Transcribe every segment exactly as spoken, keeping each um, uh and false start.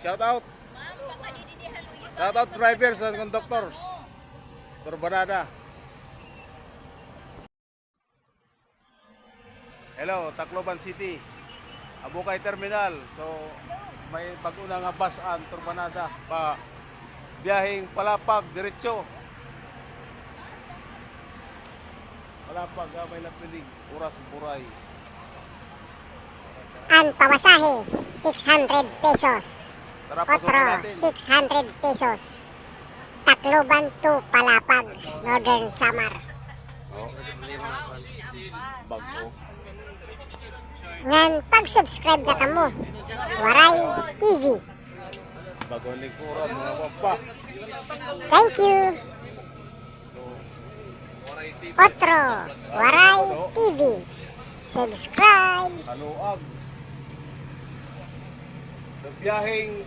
Shout out. Shout out drivers and conductors. Turbanada. Hello, Tacloban City. Amo kay terminal. So, may bag-o na nga bus an Turbanada pa biyaheng Palapag, diretso. Palapag, ah, may lapinig. Oras, Buray. An pamasahe, six hundred pesos. Tara, pasundan natin. Otro, six hundred pesos. Tacloban to Palapag, Northern Samar. Oh. Bag-o. Ngan pag-subscribe na kamo. Waray T V. Bag-o an lingkuran, mga papa. Thank you. Otro, Waray T V. Subscribe. Haluag. Sa biyaheng,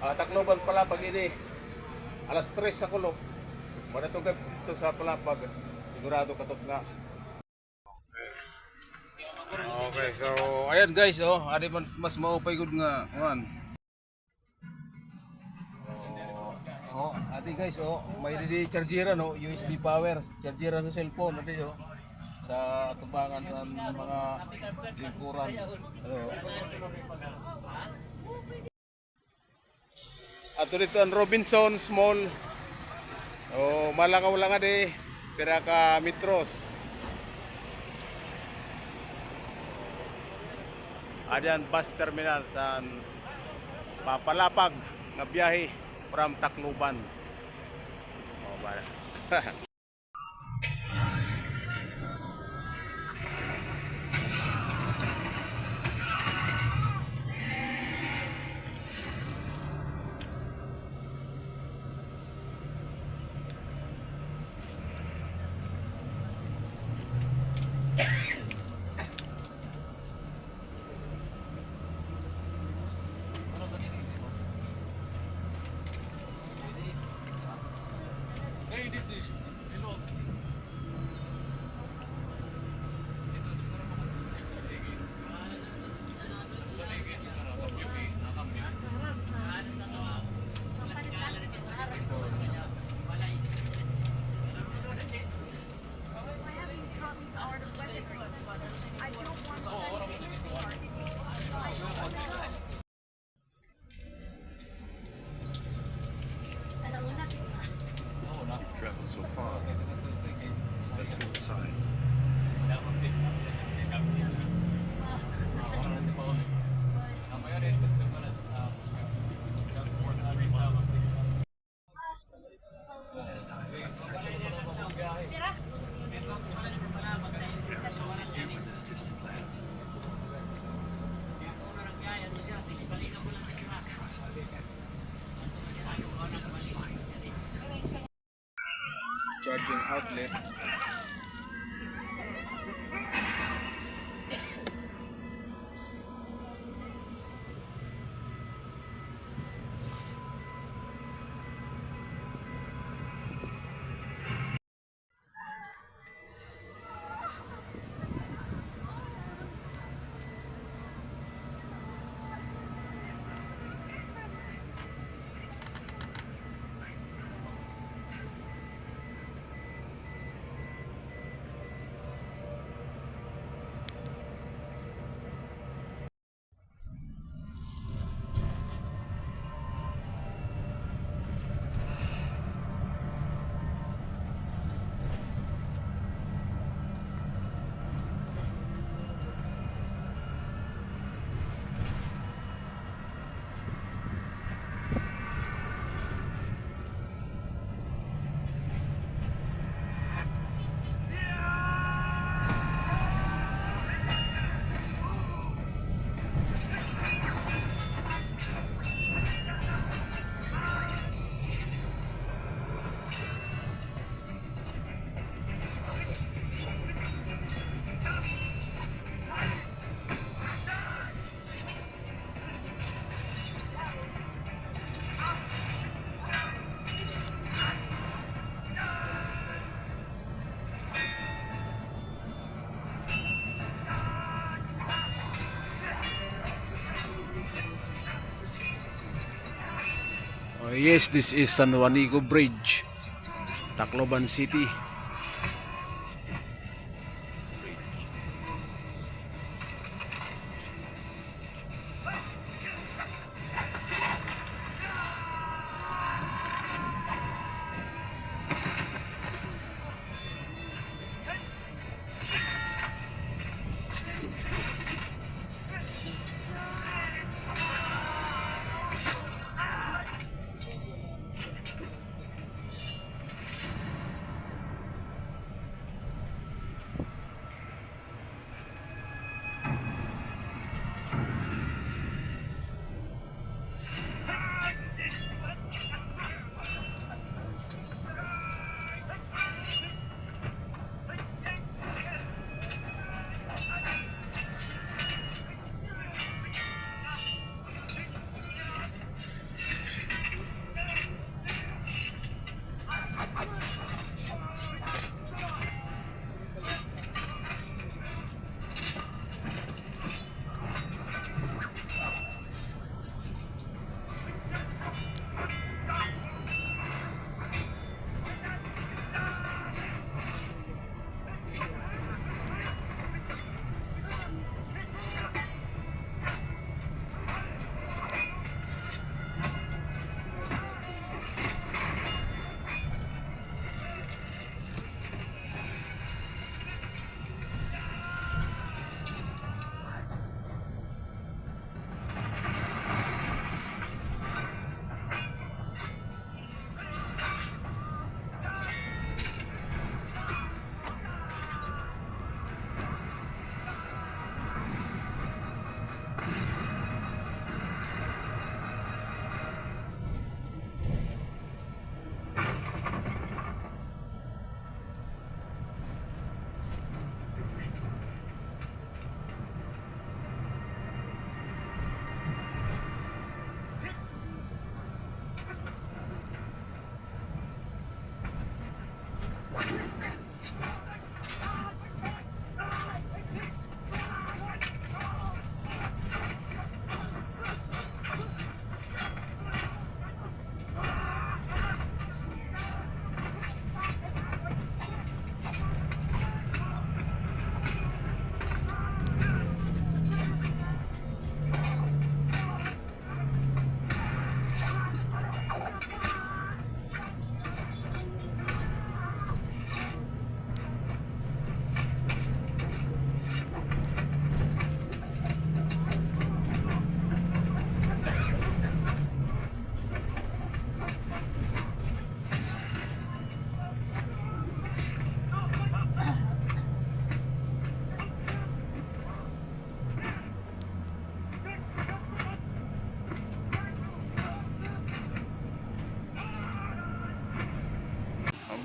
ah, Tacloban Palapag ini, alas tres sa kulop. Madato ka dito sa Palapag. Sigurado katok nga. Okay, so, ayan guys, oh, adi man mas maupay gud nga, kuan. Oh, oh, adi guys, oh, may didi chargeran, oh, U S B power, chargeran sa cellphone, adi, oh, sa atubangan sa mga lingkuran. Oh. Ato dito an Robinsons Mall. Oh, malakaw lang adi, pira ka metros. Adi an bus terminal san papalapag nga biyahe from Tacloban. Oh, ba? You've traveled so far. That's a good sign. It's been more than three months. This time, I'm searching. Arizona, you were this distant land. I cannot trust it. Charging outlet. Oh, yes, this is San Juanico Bridge, Tacloban City.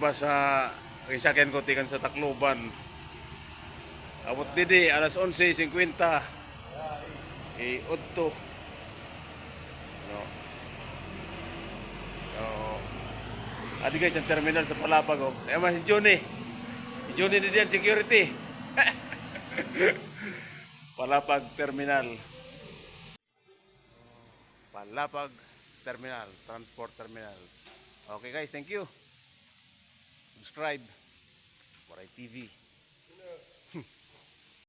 Basta, gisakyan ko tikang sa Tacloban. Abot didi, alas onse singkwenta. Eh, udto. No. So, adi guys, an terminal sa Palapag, oh. Kay man si Johnny. Si Johnny na diyan, security. Palapag Terminal. Palapag Terminal, Transport Terminal. Okay guys, thank you. Subscribe. Waray T V.